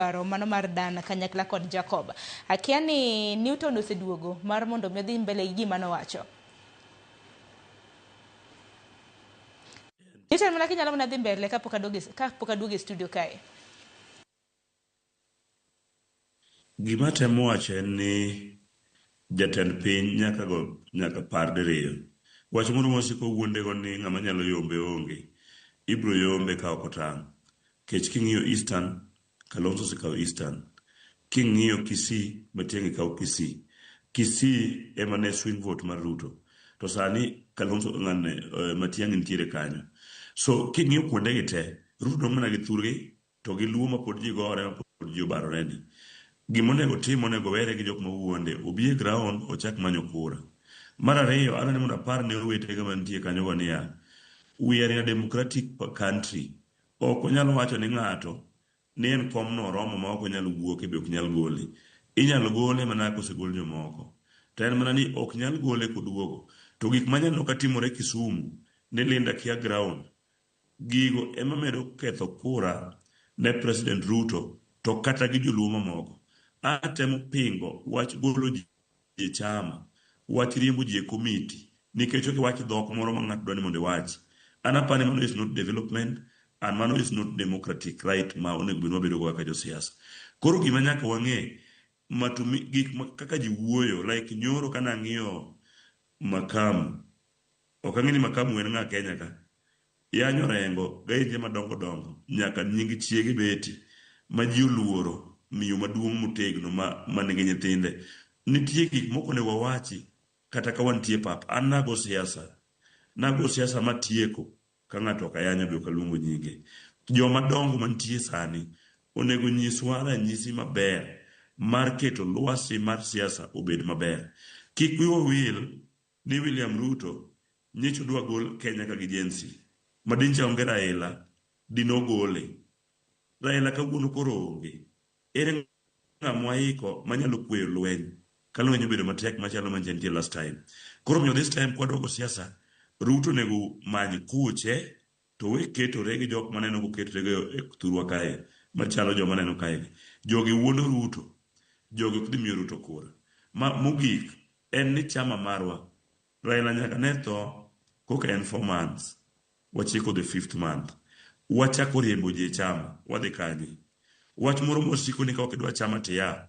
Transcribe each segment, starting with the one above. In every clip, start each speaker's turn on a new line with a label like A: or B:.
A: Dwaro mano mar Dan kanyakla kod Jacob. Akia ni Newton oseduogo mar mondo mi odhi mbele gi gima nowacho. Newton mana kinyalo mana dhi mbele kapok aduogo kapok aduogo e studio kae.
B: Gima atemo wacho en ni jatend piny nyaka go nyaka par diriyo. Wach moro mosiko wuondego ni ng'ama nyalo yombe onge. Ibro yombe ka ok otang'. Kech king'iyo Eastern, Kalonzo osekawo Eastern. King'iyo Kisii, Matiang'i kawo Kisii. Kisii ema ne swing vote mar Ruto. To sani Kalonzo ng'ane Matiang'i nitiere kanyo. So king'iyo kuondegi te, Ruto dong' mana gi thurgi to gi Luo ma pod ji gore ma pod ji obarore ni. Gima onego otim onego owere gi jok ma wuonde, obi e ground ochak manyo kura. Mar ariyo, adwa ni mondo apar ne owetega mantie kanyo go niya, we are in a democratic country. Ok wanyal wacho ni ng'ato ni en komno oromo ma ok onyal wuoke be ok nyal gole. Inyalo gole mana kosegol jomoko. To en mana ni ok nyal gole koduogo. To gik manyaneno ka timore Kisumu ni Linda kia ground, gigo ema medo ketho kura ne President Ruto to kata gi joluo mamoko. Atemo pingo wach golo ji e chama, wach riembo ji e komiti nikech ok iwach dhok moro ma ng'ato dwa ni mondo iwach. An aparo ni mano is not development and mano is not democratic right ma onego bed ni wabedo go kaka josiasa. Koro gima nyaka wang'e matumi gik ma kaka ji wuoyo like nyoro kane ang'iyo Makamu, ok ang'e ni Makamu en ng'a Kenya ka. Yanyo Orengo gainje madongo dongo nyaka nying chiege Betty ma ji oluoro miyo maduong' motegno ma manigi nyithinde. Nitie gik mok onego wawachi kata ka wantie pap. An nago siasa. Nago siasa matieko ka ng'ato ok ayanyo be ok aluongo nyinge. Joma dongo mantie sani onego nyiswa ranyisi maber mar keto lwasi mar siasa obed maber. Kik wiwa wil ni William Ruto nyicha odwa gol Kenya ka gi Gen-Z. Ma dincha onge Raila, dinogole. Raila kawuono koro onge. Ere ng'ama waiko manyalo kweyo lweny ka lweny obedo matek machalo manche nitie last time. Koro omiyo this time kwadwogo siasa, Ruto onego many kuche to we ketore gi jok maneno koketore go e thurwa kae machalo joma neno kae gi. Jogi wuondo Ruto. Jogi ok dhi miyo Ruto kura. Ma mogik en ni chama marwa Raila nyaka ne tho koka en 4 months wachiko the fifth month wachako riembo ji e chama wadhi kanye? Wach moro mosiko ni ka ok idwa chama tiya.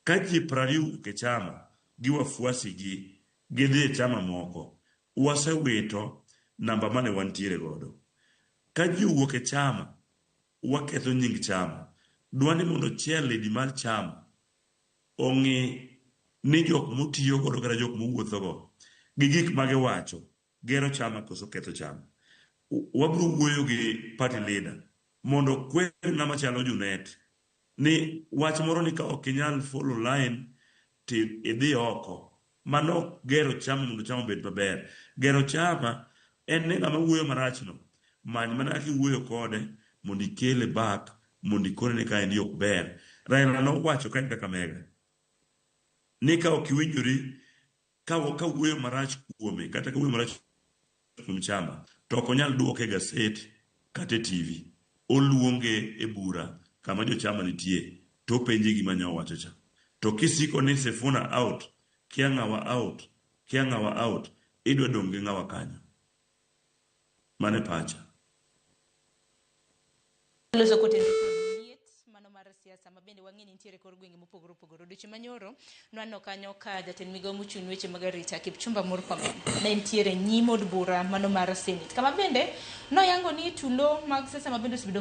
B: Ka ji 20 owuok e chama gi wafuasi gi gidhi e chama moko wasewito namba mane wantiere godo. Ka ji owuok e chama waketho nying chama. Dwa ni mondo chair lady mar chama ong'i ni jok motiyo godo kata jok mowuotho go gi gik ma giwacho gero chama koso ketho chama. Wabro wuoyo gi party leader mondo okwer ng'ama chalo Junet ni wach moro ni ka ok inyal follow line to idhi oko. Mano ok gero chama mondo chama obed maber. Gero chama en ni ng'ama wuoyo marach no many mana kaka iwuoyo kode mondo ikele back mondo ikone ni kaendi ok ber. Raila nowacho ka en Kakamega ni ka ok iwinjori ka wuoyo marach kuome kata ka wuoyo marach kuom chama to ok onyal duoke e gaset kata e TV. Oluonge e bura kama jochama nitie to openje gima nyo owacho cha. To kisiko ni Sifuna out, kia ng'awa out, kia ng'awa out, idwa dong' gi ng'awa kanyo? Mano e pacha.
A: Loso kotenore kod liet mano mar siasa ma bende wang'e ni nitiere kor gwenge mopogore opogore. Odiochieng' manyoro nwaneno kanyo ka jatend migawo mochung' ne weche mag arita Kipchumba Murkomen ne nitiere nyim od bura mano mar Senate kama bende noyango ni tulo mag siasa ma bende osebedo